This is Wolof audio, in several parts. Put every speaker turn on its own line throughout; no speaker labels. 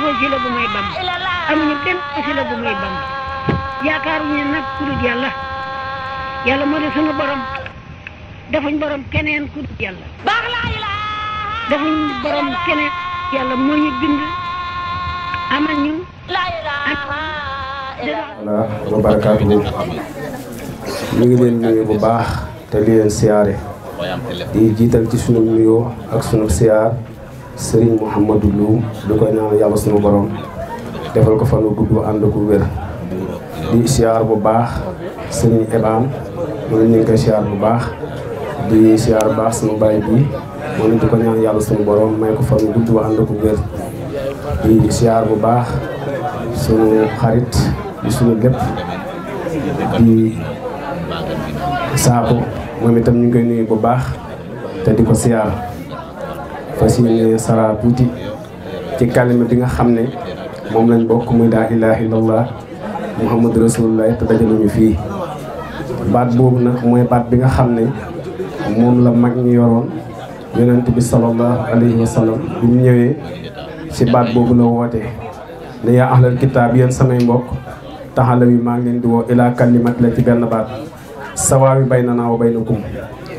wasila bu may Bamba amuñu benn wasila bu may Bamba yaakaaruñu nag ku dul yàlla yàlla moo di sunu borom defuñ borom keneen ku dul yàlla defuñ borom keneen yàlla moo ñu bind amal ñu
wa barakaatu ñu ngi leen nuyu bu baax te di leen siyaare di jiital ci sunu nuyoo ak sunu siyaar Serigne Mouhamadou Loum di koy ñaan yàlla sunu borom defal ko fan wu gudd ànd ko wér di siyaar bu baax Serigne Ebam moom ñu ngi koy siyaar bu baax di siyaar bu baax sunu baay bi moom di ko ñaan yàlla sunu borom may ko fan wu gudd ànd ko wér di siyaar bu baax sunu xarit di sunu lépp di saako moom itam ñu ngi koy nuyu bu baax te di ko siyaar fas yéene sara tuuti ci kalima bi nga xam ne moom lañ bokk muy laa ilaaha illallah muhammadu rasulullah te dajaluñu fii baat boobu nag mooy baat bi nga xam ne moom la mag ñi yoroon yonent bi sallallahu alayhi wa sallam bi mu ñëwee ci baat boobu la woote ne yaa ahlal kitaab yéen samay mbokk taxala wi maa ngi leen di woo ilaa kalimat la ci benn baat sawaa wi baynanaa wa baynakum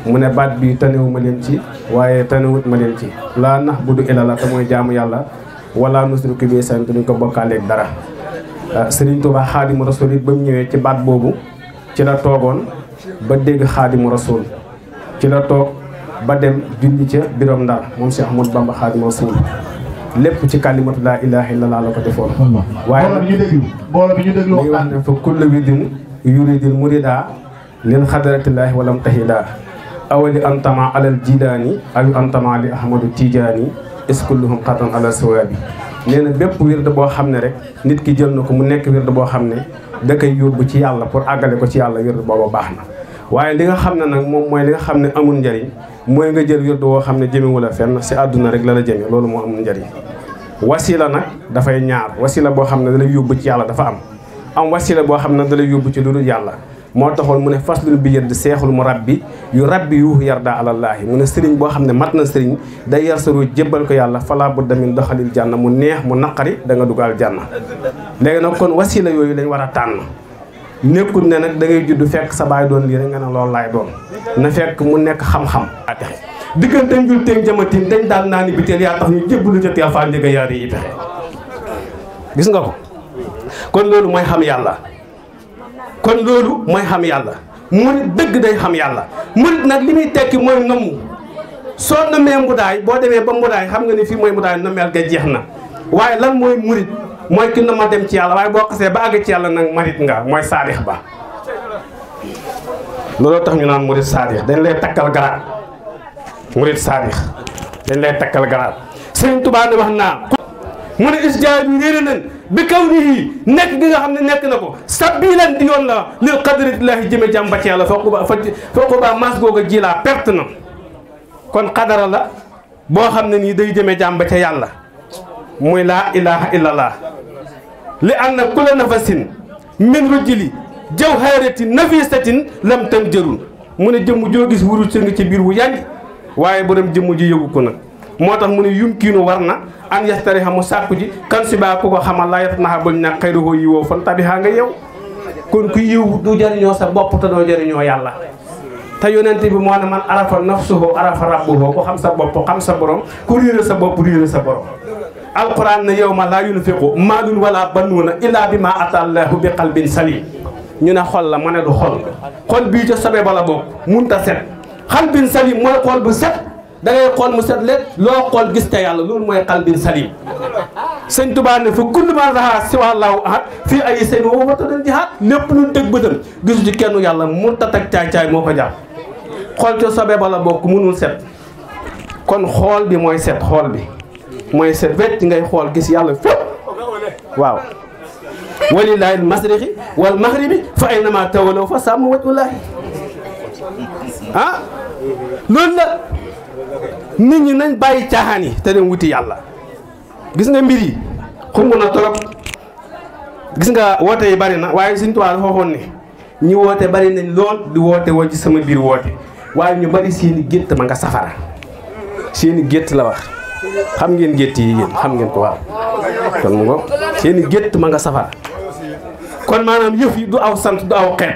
mu ne baat bi tanewu ma leen ci waaye tanewut ma leen ci laa na'budu illa la te mooy jaamu yàlla wala nusriku bihi shay'an duñ ko bokkaaleeg dara Serigne Touba Xaadimu Rasuul it ba mu ñëwee ci baat boobu ci la toogoon ba dégg Xaadimu Rasuul ci la toog ba dem julli ca birom Ndar moom Cheikh Ahmadou Bamba Xaadimu Rasuul lépp ci kalimatu laa ilaaha illallah la ko defoon waaye nag li wax ne fa kullu widin yuridil murida lil xadaratillaahi walam tahida awali antama alal jidaani ayu antama li ahmadu tijaani iskulluhum xatan ala sawaabi nee na bépp wird boo xam ne rek nit ki jël na ko mu nekk wird boo xam ne da koy yóbbu ci yàlla pour àggale ko ci yàlla wird booba baax na waaye li nga xam ne nag moom mooy li nga xam ne amul njariñ mooy nga jël wird boo xam ne jëmewu la fenn si àdduna rek la la jëme loolu moo amul njariñ wasila nag dafay ñaar wasila boo xam ne da lay yóbbu ci yàlla dafa am wasila boo xam ne da lay yóbbu ci lu dul yàlla moo taxoon mu ne faslul bi yëdd seexul mu rabbi yu rabbi yu yarda alallaahi mu ne sëriñ boo xam ne mat na sëriñ day yar sa ruuj jébbal ko yàlla falaa budda min doxalil jànna mu neex mu naqari da nga dugal jànna léegi nag kon wasila yooyu lañ war a tànn nekkul ne nag da ngay judd fekk sa baay doon lii rek nga ne loolu laay doon na fekk mu nekk xam-xam a texe diggante njul teeg jamatin dañ daal naa ni bi teel yaa tax ñu jébbalu ca teel faa njëga yaari yi pexe gis nga ko kon loolu mooy xam yàlla kon loolu mooy xam yàlla murit dëgg day xam yàlla murit nag li muy tekki mooy namu soo namee mbudaay boo demee ba mbudaay xam nga ni fii mooy mbudaay nameel ga jeex na waaye lan mooy murit mooy ki na ma dem ci yàlla waaye boo xasee ba àgg ci yàlla nag marit nga mooy saadix ba looloo tax ñu naan murit saadix dañ lay takkal garaat murit saadix dañ lay takkal garaat Sëriñ Tuubaa ne wax naa mu ne isjaay bi réeré nañ bi kaw nii nekk gi nga xam ne nekk na ko sabilan di yoon la lil qadarillahi jëme jàmm ba ci yàlla fooku ba mas googa ji laa perte na kon xadara la boo xam ne nii day jëme jàmm ba ca yàlla muy laa ilaha illallah li anna kulla nafasin min rujuli jawharati nafisatin lam tan jërul mu ne jëmm joo gis wuru nga ci biir wu yàgg waaye borom jëmm ji yëgu ko nag moo tax mu ne yumkiinu war na an yastariha mu sàkku ji kan si baa ku ko xamal laa yet naxa bañ nag xayruhoo yi woo fan tabihaa nga yow kon ku yiw du jëriñoo sa bopp te doo jëriñoo yàlla te yonent bi moo ne man arafa nafsuhu arafa rabbuhu ku xam sa bopp xam sa borom ku réere sa bopp réere sa borom alquran ne yow ma laa yunfiqu maalun wala banuuna illaa bi ma atallaahu bi qalbin salim ñu ne xol la ma ne du xol bii ca sobe bala bokk munta set qalbin salim mooy xol bu set da ngay xool mu set lépp loo xool gis te yàlla loolu mooy qalbin salim sëñ Tuubaa ne fa kullu man raha siwa Allahu ahad fii ay seen woo wata dal jihaad lépp luñ tëg bëtam gisu ci kenn yàlla mu tatak caay-caay moo ko jàpp xool ca sobe bala bokk mënul set kon xool bi mooy set xool bi mooy set wecc ngay xool gis yàlla fépp waaw walillaahi al-mashriqi wal maghribi fa aynama tawallaw fa samma wajhullaahi loolu la nit ñi nañ bàyyi caaxaan yi te dem wuti yàlla gis nga mbir yi xumb na torop gis nga woote yi bari na waaye Sëñ Tuubaa dafa waxoon ne ñi woote bari nañ lool di woote woo ci sama biir woote waaye ñu bari seeni gétt ma nga safara seeni gétt la wax xam ngeen gétt yi yéen xam ngeen ko waaw kon mu ngo seeni gétt ma nga safara kon maanaam yëf yi du aw sant du aw xeet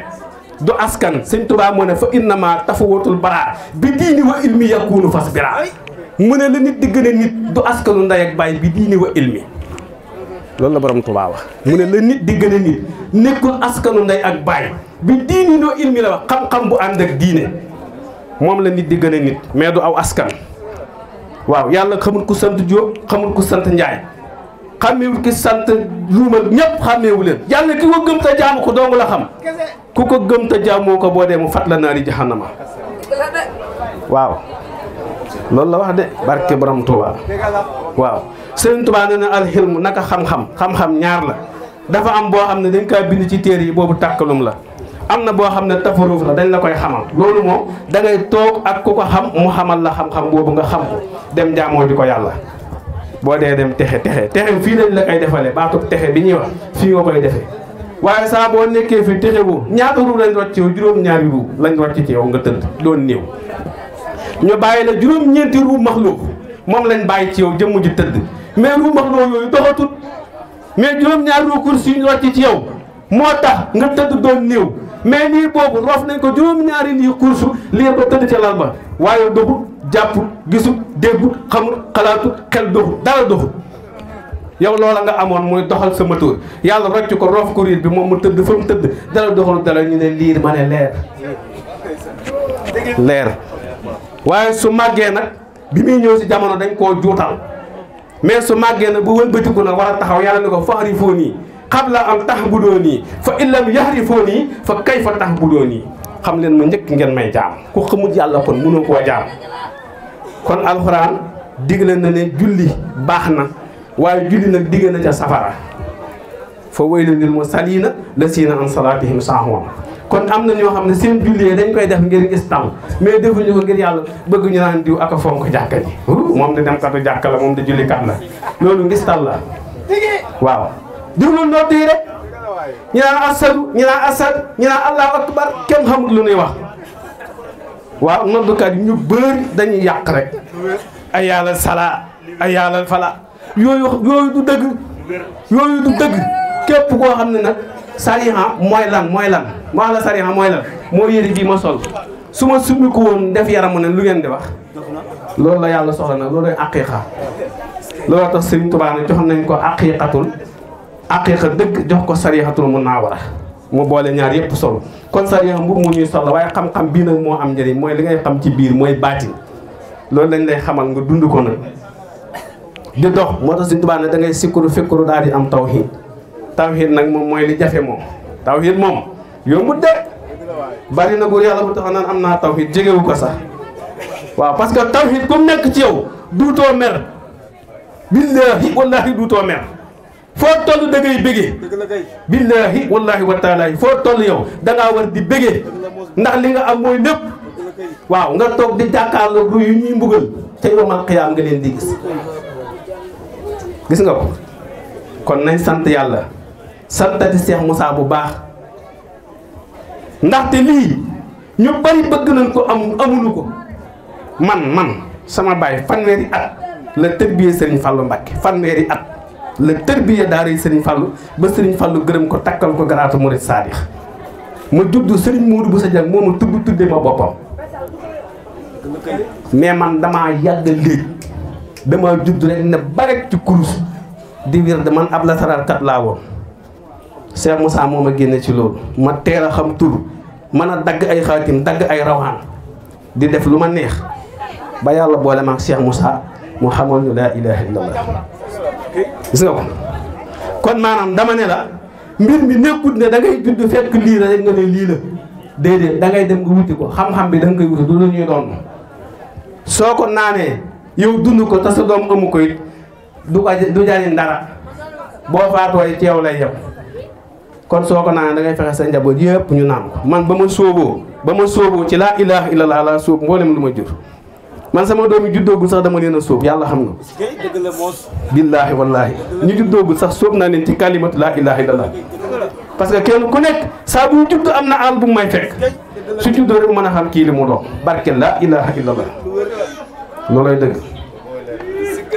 du askan sëñ Tuubaa moo ne fa innama tafawatul bara bi diini wa ilmi yakunu fas bira mu ne la nit di gën a nit du askanu ndey ak baay bi diini wa ilmi loolu la borom Tuubaa wax mu ne la nit di gën a nit nekkul askanu ndey ak baay bi diini wa ilmi la wax xam-xam bu ànd ak diine moom la nit di gën a nit mais du aw askan waaw yàlla xamul ku sant Jóob xamul ku sant Njaay xàmmeewul ki sant luumal ñëpp xàmmeewu leen yàlla ki ko gëm te jaamu ko dong la xam ku ko gëm te jaamoo ko boo dee mu fat la naari jahannama waaw loolu la wax de barke borom Tuubaa waaw Sëriñ Tuubaa nee na alxilmu naka xam-xam ñaar la dafa am boo xam ne dañ kaa bind ci téere yi boobu tàkkalum la am na boo xam ne tafaruuf la dañ la koy xamal loolu moom da ngay toog ak ku ko xam mu xamal la xam-xam boobu nga xam ko dem jaamoo ji ko yàlla boo dee dem texe fii lañ la koy defalee baatub texe bi ñuy wax fii nga koy defee waaye saa boo nekkee fi texe bu ñaata ruu lañ rocc ci yow juróom-ñaari ruu lañ rocc ci yow nga tëdd doon néew ñu bàyyi la juróom-ñeenti ruu maxluuk moom lañ bàyyi ci yow jëmm ji tëdd mais ruu maxluuk yooyu doxatut mais juróom-ñaari ruu kursi yu ñu rocc ci yow moo tax nga tëdd doon néew mais lii boobu roof nañ ko juróom-ñaari lii kursu lii ba tëdd ca lal ba waaye doxut jàpput gisut déggut xamut xalaatut xel doxut dara doxut yow loola nga amoon mooy doxal sa moteur yàlla rocc ko roof ko riit bi moom mu tëdd fa mu tëdd dara doxalu dara ñu ne liir ma ne leer waaye su màggee nag bi muy ñëw si jamono dañ koo juutal mais su màggee nag bu wëlbatiku nag war a taxaw yàlla ni ko faxari foo nii qabla an tahbuduni fa illam yahrifuni fa kayfa tahbuduni xam leen ma njëkk ngeen may jaam ku xamul yàlla kon mënoo koo jaam kon alxuraan digle na ne julli baax na waaye julli nag digg na ca safara fa waylun lil musalliina lasiina an salaatihim saahuun kon am na ñoo xam ne seen julli dañ koy def ngir ngistal mais defuñu ko ngir yàlla bëgg ñu naan diw ak a fonk jàkka ji moom da dem katu jàkka la moom da julli kat la loolu ngistal la waaw diwlul nodd yi rek ñu naan asadu ñu naan asad ñu naan allahu akbar kenn xamul lu ñuy wax waaw noddukat yi ñu bëri dañuy yàq rek ay yàlla sala ay yàlla fala yooyu du dëgg yooyu du dëgg képp koo xam ne nag sariha mooy lan wax la sariha mooy lan moo yëri bii ma sol su ma summi ko woon def yaramu ne lu ngeen di wax loolu la yàlla soxla nag loolu lay aqiqa loolu tax Sëriñ Tuubaa ne jox nañ ko aqiqa dëgg jox ko sarihatul munawwara mu boole ñaar yëpp solo kon sariha mbubb mu ñuy soxla waaye xam-xam bii nag moo am njëriñ mooy li ngay xam ci biir mooy baatin loolu lañ lay xamal nga dund ko nag di dox moo tax Sëriñ Tuubaa ne da ngay sikkuru fikkuru daal di am tawhid nag moom mooy li jafe moom tawhid moom yombut de bari na góor yàlla bu taxaw naan am naa tawhid jegewu ko sax waaw parce que tawhid comme nekk ci yow duutoo mer billahi wallahi duutoo mer foo toll da ngay bégee billahi wallahi wa taala foo toll yow da ngaa war di bégee ndax li nga am mooy lépp waaw nga toog di jàkkaarloo ru yu ñuy mbugal ca yawmal qiyaam nga leen di gis nga ko kon nañ sant yàlla santati Cheikh Moussa bu baax ndaxte lii ñu bari bëgg nañ ko amuñu ko man sama baay fanweeri at la tërbiyee Serigne Fallou Mbacké fanweeri at la tërbiyee daara Serigne Fallou ba Serigne Fallou gërëm ko takkal ko garaatu Murid Saadix ma juddu Serigne Modou Bousso Dieng moo ma tudde ma boppam mais man damaa yàgg léegi damaa judd rek ne barek ci kurus di wir de man ab la sararkat laa woon Cheikh Moussa moo ma génne ci loolu ma teel a xam tur mën a dagg ay xaatim dagg ay rawaan di def lu ma neex ba yàlla boole ma ak Cheikh Moussa mu xamal ñu laa ilaha illallah gis nga ko kon maanaam dama ne la mbir mi nekkut ne da ngay judd fekk lii la rek nga ne lii la déedéet da ngay dem nga wuti ko xam-xam bi da nga koy wuti du lu ñuy doon soo ko naanee yow dund ko te sa doom amu ko it du jariñ dara boo faatoo ci yow lay yem kon soo ko naanee da ngay fexe sa njaboot yëpp ñu naan ko man ba ma sóoboo ci laa ilaha illallah laa sóob mboolem lu ma jur man sama doom yi juddoogul sax dama leen a sóob yàlla xam na billaahi wallaahi ñu juddoogul sax sóob naa leen ci kalimatu laa ilaha illallah parce que kenn ku nekk saa bu judd am na àll bu may fekk su juddoo rek mën a xam kii li mu doon barke laa ilaha illallah loolay dëgg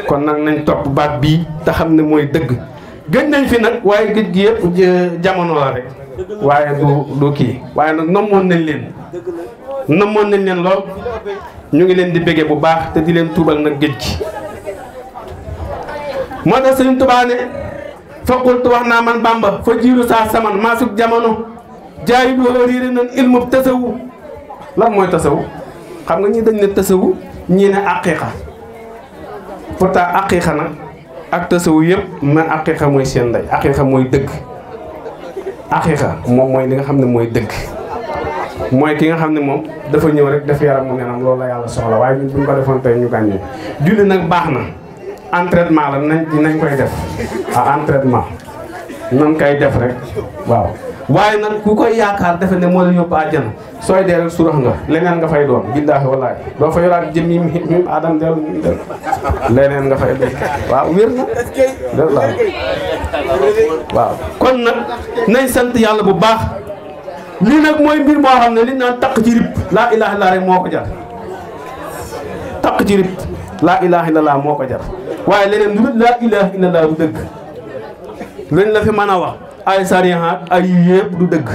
kon nag nañ topp baat bii te xam ne mooy dëgg. gëj nañ fi nag waaye gëj gi yëpp jamono la rek waaye du kii waaye nag namoon nañ leen lool ñu ngi leen di bége bu baax te di leen tuubal nag géej gi. moo tax Sëriñ Tuubaa ne faqultu wax naa man Bamba fa jiilu saa saman maa sug jamono jaayi doo riire nan ilmu tasawu. lan mooy tasawu xam nga ñi dañ ne tasawu ñii ne aqiiqa pourtant aqiiqa nag ak tasawu yëpp man aqiiqa mooy seen ndey aqiiqa mooy dëgg. aqiiqa moom mooy li nga xam ne mooy dëgg mooy ki nga xam ne moom dafa ñëw rek def yaram mu nenam loolu la yàlla soxla waaye ñun bu ñu ko defoon tey ñu gàññee. julli nag baax na entraînement la nañ koy def entraînement nan koy def rek waaw waaye nag ku koy yaakaar defe ne moo la yóbbu àjjana sooy dee rek surax nga leneen nga fay doon billaahi wallaahi doo fa yoraat jëm yi mim adam del leneen nga fay doon waaw wér na def la waaw kon nag nañ sant yàlla bu baax lii nag mooy mbir moo xam ne li ñu naan taq ci rib laa ilaaha illallaah rek moo ko jar taq ci rib laa ilaaha illallaah moo ko jar waaye leneen lu dul laa ilaaha illallaah du dëgg lañ la fi mën a wax ay sariyaat ay yëpp du dëgg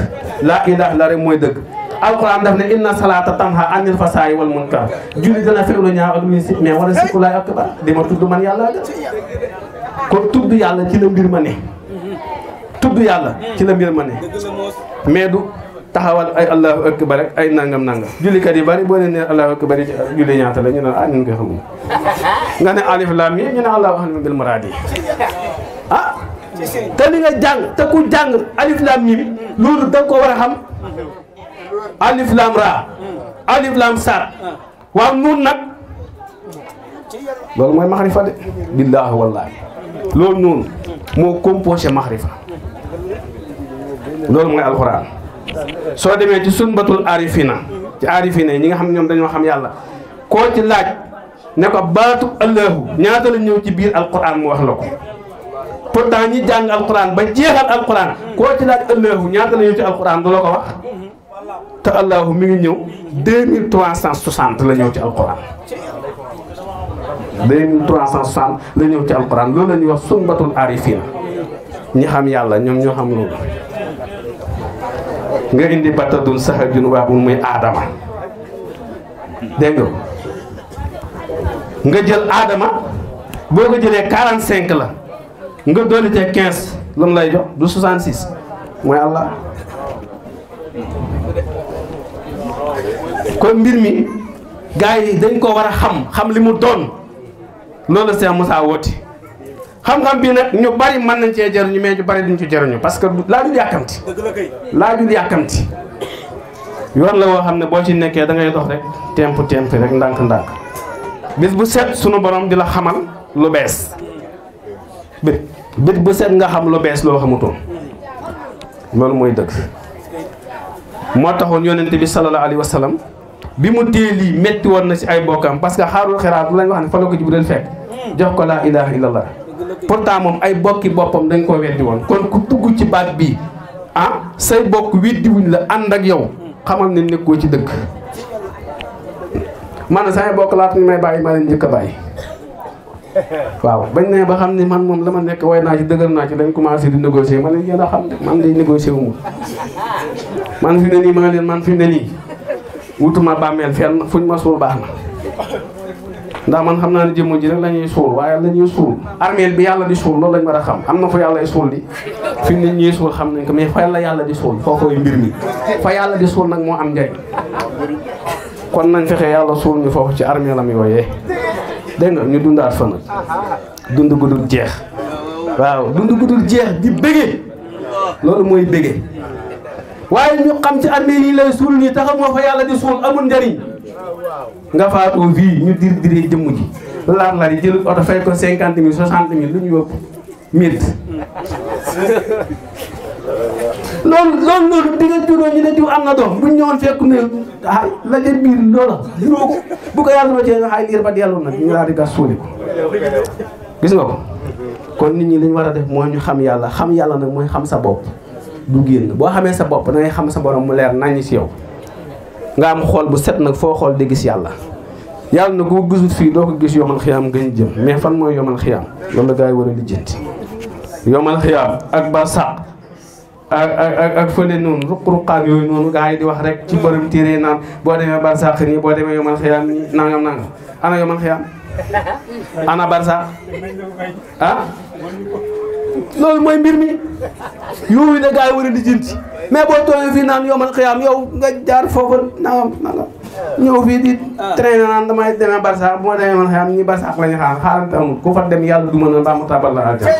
laa ilaaha illallaah rek mooy dëgg. alquran daf ne inna salaata tanha anil fasaayi wal munkar julli dana fekk lu ñaaw ak lu ñu sib mais wala sikku laay akbar di ma tudd man yàlla ga kon tudd yàlla ci la mbir ma ne tudd yàlla ci la mbir ma ne mais du taxawal ay allahu akbar rek ay nangam jullikat yi bari boo leen ne allahu akbar julli ñaata la ñu ne ñun koy xamul nga ne alif lam yi ñu ne allahu ahlam bil muradi te li nga jàng te ku jàng alif lam yi loolu da nga ko war a xam alif lam ra alif lam sar waaw nun nag loolu mooy maxrifa de billaahi wallaahi loolu noonu moo composé maxrifa loolu mooy alxuraan soo demee ci sunbatul arifina ci arifina yi ñi nga xam ne ñoom dañoo xam yàlla koo ci laaj ne ko baatu allahu ñaata la ñëw ci biir alxuraan mu wax la ko pourtant ñi jàng alxuraan ba jeexal alxuraan koo ci laaj allahu ñaata la ñëw ci alxuraan du la ko wax te allahu mi ngi ñëw 2360 la ñëw ci alquran 2360 la ñëw ci alquran loolu la ñuy wax sunbatul arifina ñi xam yàlla ñoom ñoo xam loolu nga indi batadun sahajun waabun muy aadama dégg nga jël aadama boo ko jëlee 45 la nga dolli te 15 lu mu lay jox du 66 mooy allah kon mbir mi gars yi dañ ko war a xam li mu doon loolu la Cheikh Moussa woote xam-xam bi nag ñu bari mën nañ cee jëriñu mais ñu bari duñ ci jëriñu parce que laajul yàkkamti yoon la woo xam ne boo ci nekkee da ngay dox rek temp rek ndànk bis bu set sunu borom di la xamal lu bees bit bu set nga xam lu bees loo xamutoon loolu mooy dëgg moo taxoon yonent bi sallallahu alayhi wa sallam bi mu téye lii métti woon na ci ay bokkam parce que xaarul xiraat bu lañ wax ne fa la ko Jibril fekk jox ko laa ilaha illallah pourtant moom ay bokki boppam dañ ko weddi woon kon ku dugg ci baat bii say bokk weddiwuñ la ànd ak yow xamal ne nekkoo ci dëgg man samay bokk laata ñu may bàyyi ma leen njëkk a bàyyi waaw bañ ne ba xam ne man moom la ma nekk way naa ci dëgër naa ci dañ commencé di négocier ma leen yéen a xam ne man day négocier wu man fi ne nii ma leen man fi ne nii wutuma bàmmeel fenn fuñ ma suul baax na ndax man xam naa ne jëmm ji rek la ñuy suul waaye la ñuy suul armeel bi yàlla di suul loolu lañ war a xam am na fa yàlla di suul di fi nit ñuy suul xam nañ ko mais fa la yàlla di suul foofooy mbir mi fa yàlla di suul nag moo am njariñ kon nañ fexe yàlla suul ñu foofu ci armeelam yooyee dégg nga ñu dundaat fa nag dund gu dul jeex waaw dund gu dul jeex di bëggee loolu mooy bëggee waaye ñu xam ci armée yi lay suul nii taxam moo fa yàlla di suul amul njariñ nga faatoo fii ñu dir jëmm ji laar yi jël oto fay ko 50 000 60 000 lu ñu yóbbu 1000 loolu di nga juróo ñu ne diw am na doom buñ ñëwoon fekk ne la ca biir loola juróo ko bu ko yàlla ma cee nga xaay liir ba dellu nag ñu daal di gas suuli ko gis nga ko kon nit ñi li ñu war a def mooy ñu xam yàlla nag mooy xam sa bopp du génn boo xamee sa bopp da ngay xam sa borom mu leer naññ si yow nga am xool bu set nag foo xool di gis yàlla yàlla na ko gisut fii doo ko gis yomal xiyaam gën jëm mais fan mooy yomal xiyaam loolu la gaa yi war a lijjanti yomal xiyaam ak barsàq ak fële noonu ruq-ruqaan yooyu noonu gaa yi di wax rek ci borom téere naan boo demee barsàq nii boo demee yomal xiyaam nii nangam ana yomal xiyaam ana barsàq loolu mooy mbir mi yooyu la gaa yi war a lijjanti mais boo toogee fii naan yomal xiyaam yow nga jaar foofu nangam ñëw fii di traîner naan damay demee barsàq bu ma demee yomal xiyaam ñi barsàq la ñu xaarante amul ku fa dem yàlla du mën a mbaa mu tabal la àjjana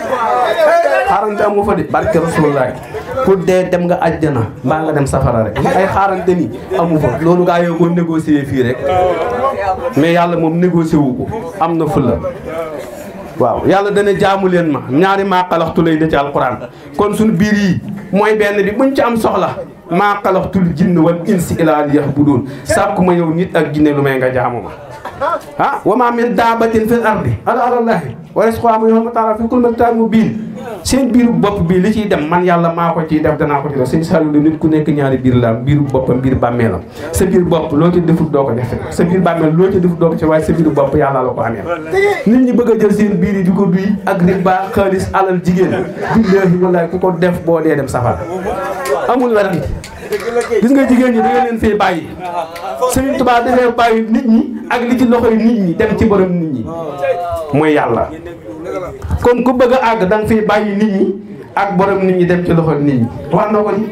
xaarante amu fa de barke Rasulullah pour dee dem nga àjjana mbaa nga dem safara rek ay xaarante ni amu fa loolu gaa yoo ko négocier fii rek mais yàlla moom négocier wu ko am na fulla waaw yàlla dana jaamu leen ma ñaari maa xalaxtu lay da ci alquran kon suñu biir yi mooy benn bi buñ ci am soxla maa xalaxtul jinn wal insi illaa liya'buduun sàkku ma yow nit ak jinne lu may nga jaamu ma wa maa min daabatin fil ardi illaa alallaahi wa rizquhaa yawma ta'ala fi kulli makaanin mubiin seen biiru bopp bii li ciy dem man yàlla maa ko ciy def danaa ko ci def sëñ Saliou nit ku nekk ñaari biir la biiru boppam biir bàmmeelam sa biir bopp loo ci defut doo ko defe sa biir bàmmeel loo ci defut doo ko ci waaye sa biiru bopp yàlla la ko amee nit ñi bëgg a jël seen biir yi di ko duy ak riba xaalis alal jigéen billaahi wallaahi ku ko def boo dee dem safara amul werante gis nga jigéen ñi da nga leen fee bàyyi Sëriñ Tuubaa dafay bàyyi nit ñi ak li ci loxoy nit ñi dem ci borom nit ñi mooy yàlla kon ku bëgg a àgg da nga fiy bàyyi nit ñi ak borom nit ñi dem ci loxo nit ñi wax na ko ni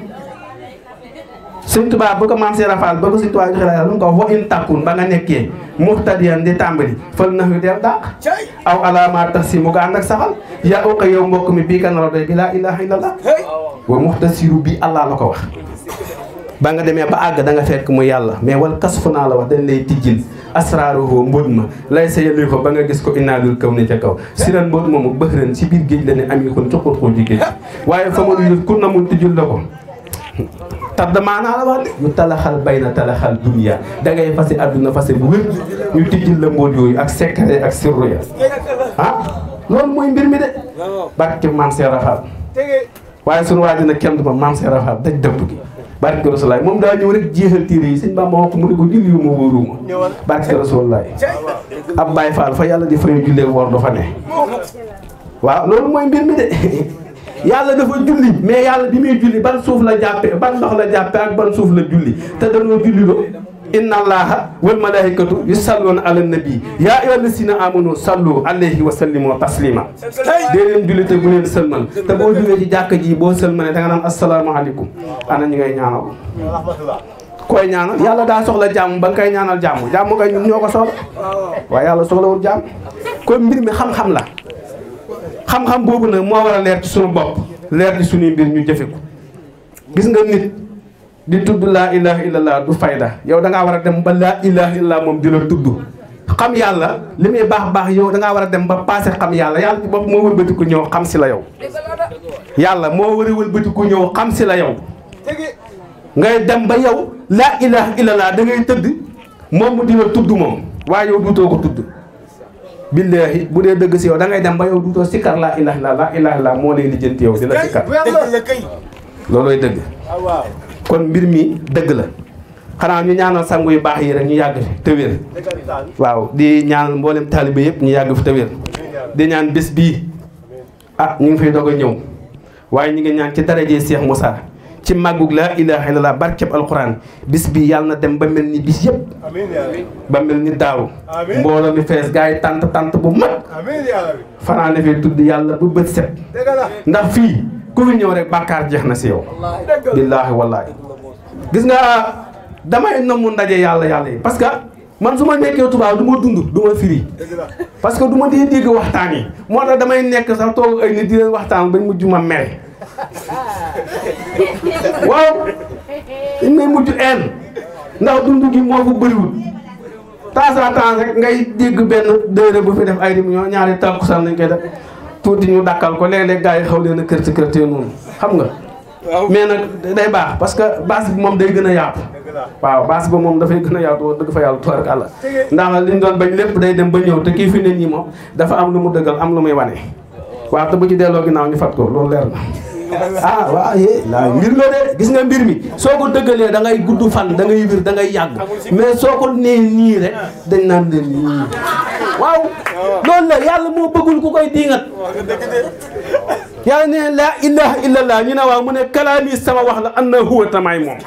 Sëriñ Tuubaa bu ko maam Seera Faal ba ko Sëriñ Tuubaa joxe la lu mu ko wax wa in takkun ba nga nekkee muhtadiyan di tàmbali fël nax yu del dàq aw alama tax si mu ko ànd ak saxal yaa uqa yow mbokk mi bii ka nara doy bi laa ilaha illallah wa muhtasiru bi Allah la ko wax ba nga demee ba àgg da nga fekk mu yàlla mais wal kasfu naa la wax dañ lay tijjil asraaruhu mbóot ma lay sa yëlluy ko ba nga gis ko innaalul kaw ne ca kaw siran mbóot moomu bëxëran si biir géej la ne ami xun cuqut xoo ji géej waaye fa ma lu kur na mun tijjul la ko tardement naa la wax de ñu talaxal bay na talaxal dunya da ngay fase adduna fase bu wér ñu tijjil la mbóot yooyu ak secret ak sirru ya loolu mooy mbir mi de barke maam Seera Faal waaye sunu waa dina kenn du ma maam Seera Faal daj dëpp gi barke Rasulullaay moom daa ñëw rek jeexal téere yi sëñ Bamba wax ko mu ne ko julli yu ma wóoruma barke Rasulullaay ab Baay Faal fa yàlla di fayu jullee woor dafa ne waaw loolu mooy mbir mi de yàlla dafa julli mais yàlla bi muy julli ban suuf la jàppe ban ndox la jàppe ak ban suuf la julli te dañoo julli loo inna allaha wal malaikatu yusalluna ala nabi yaa ayyuhal lazina amanu sallu alayhi wa sallimu taslima dee leen julli te bu leen sëlmal te boo jógee ci jàkka ji boo sëlmalee da nga naan asalaamaaleykum ana ñi ngay ñaanal koy ñaanal yàlla daa soxla jàmm ba nga koy ñaanal jàmm jàmm kay ñun ñoo ko soxla waaye yàlla soxlawul jàmm kon mbir mi xam-xam la xam-xam boobu nag moo war a leer ci suñu bopp leer ci suñuy mbir ñu jëfe ko gis nga nit di tudd laa ilaha illallah du fayda yow da ngaa war a dem ba laa ilaha illallah moom di la tudd xam yàlla li muy baax yow da ngaa war a dem ba passé xam yàlla yàlla ci bopp moo wëlbati ku ñëw xam si la yow yàlla moo war a wëlbati ku ñëw xam si la yow ngay dem ba yow laa ilaha illallah da ngay tëdd moom mu di la tudd moom waaye yow duutoo ko tudd billaahi bu dee dëgg si yow da ngay dem ba yow duutoo sikkar laa ilaha illallah moo lay lijjanti yow di la sikkar loolooy dëgg kon mbir mi dëgg la xanaa ñu ñaanal sangu yu baax yi rek ñu yàgg fi te wér waaw di ñaanal mboolem taalibe yëpp ñu yàgg fi te wér di ñaan bés bii ñu ngi fay doog a ñëw waaye ñu ngi ñaan ci darajee Cheikh Moussa ci màggug laa ilaha illallah barkeb alquran bis bi yàlla na dem ba mel ni bis yëpp ba mel ni daaw mbooloo mi fees gars yi tant bu mag fanaa ne fee tudd yàlla bu bët set ndax fii ku fi ñëw rek bàkkaar jeex na si yow billaahi wallaahi gis nga damay namu ndaje yàlla yi parce que man su ma nekkee tubaab du ma dund du ma firi parce que du ma dee dégg waxtaan yi moo tax damay nekk sax toog ay nit di leen waxtaan bañ mujj ma mere waaw dañ may mujj een ndax dund gi moo fa bëriwul temps à temps rek ngay dégg benn dëre bu fi def ay réunion ñaari takkusaan lañ koy def tuuti ñu dakkal ko léeg-léeg gars yi xaw leen a kërte noonu xam nga mais nag day baax parce que base bi moom day gën a yaatu waaw base ba moom dafay gën a yaatu wax dëgg fa yàlla tubaark àlla ndax liñ doon bañ lépp day dem ba ñëw te kii fi ne nii moom dafa am lu mu dëggal am lu muy wane waaw te bu ci delloo ginnaaw ñu fat ko loolu leer na ah waaw laa mbir la de gis nga mbir mi soo ko dëggalee da ngay gudd fan da ngay wir da ngay yàgg mais soo ko nee nii rek dañ naan leen nii waaw loolu la yàlla moo bëggul ku koy diingat yàlla ne laa ilaha illallah ñu ne waaw mu ne kalaami sama wax la anna huwa tamay moom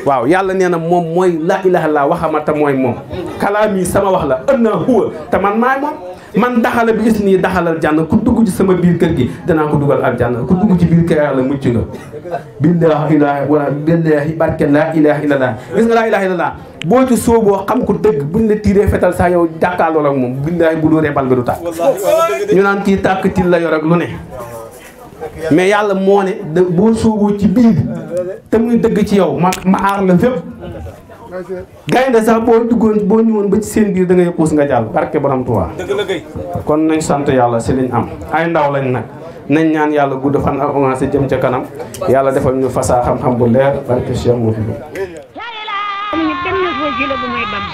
waaw yàlla nee na moom mooy laa ilaha illallah waxamata mooy moom kalaami sama wax la anna huwa te man maay moom man daxala bi is nii daxalal jànn ku dugg ci sama biir kër gi danaa ko dugal al jànn ku dugg ci biir kër yàlla mucc nga billahi ilaha wala billahi barke laa ilaha illallah gis nga laa ilaha illallah boo ci sooboo xam ko dëgg buñ la tiiree fetal saa yow jàkkaarloo ak moom billahi bu dóoree bal bi du tàkk ñu naan kii tàkk til la yor ak lu ne mais yàlla moo ne boo sooboo ci biir te muy dëgg ci yow ma aar la fépp gaynde sax boo duggoon boo ñëwoon ba ci seen biir da ngay xuus nga jàll barke borom Tuubaa kon nañ sant yàlla si liñ am ay ndaw lañ nag nañ ñaan yàlla gudd fan ak avancé jëm ca kanam yàlla defal ñu fasaa xam-xam bu leer barke Cheikh Mouhamed
amuñu benn wasila bu may bam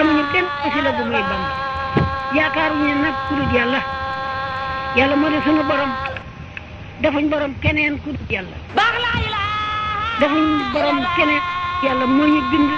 amuñu benn wasila bu may bam yaakaaruñu nag ku dul yàlla yàlla moo di sunu borom defuñ borom keneen ku dul yàlla defuñ borom keneen yàlla moo ñu bind